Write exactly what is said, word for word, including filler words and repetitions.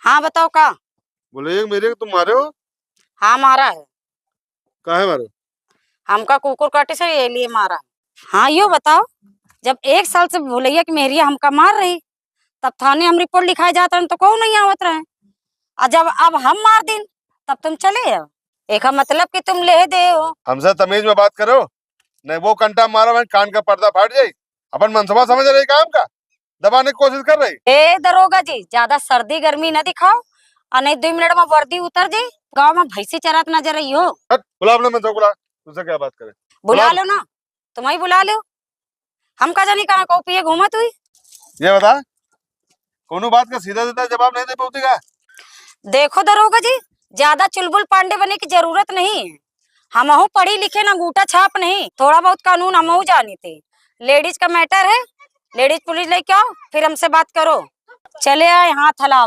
हाँ, बताओ का? बोले, "एक मेरे को तुम मारे हो?" हाँ, मारा है। काहे मारे? हमका कुकुर काटे से ये लिए मारा। हाँ, यो बताओ, जब एक साल से भुलैया की मेहरिया हमका मार रही, तब थाने हम रिपोर्ट लिखाए जात रहन तो कोउ नहीं आवत रहे, और जब अब हम मार दिन, तब तुम चले आओ। एका मतलब कि तुम ले दे हो। हमसे तमीज में बात करो, नहीं वो कंटा मारा, वहीं कान का पर्दा फाट जाई। अपन मनसवा समझ रही काम का, दबाने की कोशिश कर रही। ए दरोगा जी, ज्यादा सर्दी गर्मी न दिखाओ, और नहीं दुइ मिनट में वर्दी उतर जाई, गाँव में भैंसी चरात नजर आई हो। हट, बुला अपने मनसवा, बुला, तुझसे क्या बात करे? बुला बुला। लो ना, तुम ही बुला लो। हम का जानी कहाँ को पिए घूमत हुई। ये बता, कोनो बात का सीधा सीधा जवाब नहीं दे पाती का? देखो दरोगा जी, ज्यादा चुलबुल पांडे बने की जरूरत नहीं है। हमहू पढ़ी लिखे ना, अंगूठा छाप नहीं, थोड़ा बहुत कानून हमहू जानी थे। लेडीज का मैटर है, लेडीज पुलिस लेके आओ, फिर हमसे बात करो। चले आए हाथ हलावा।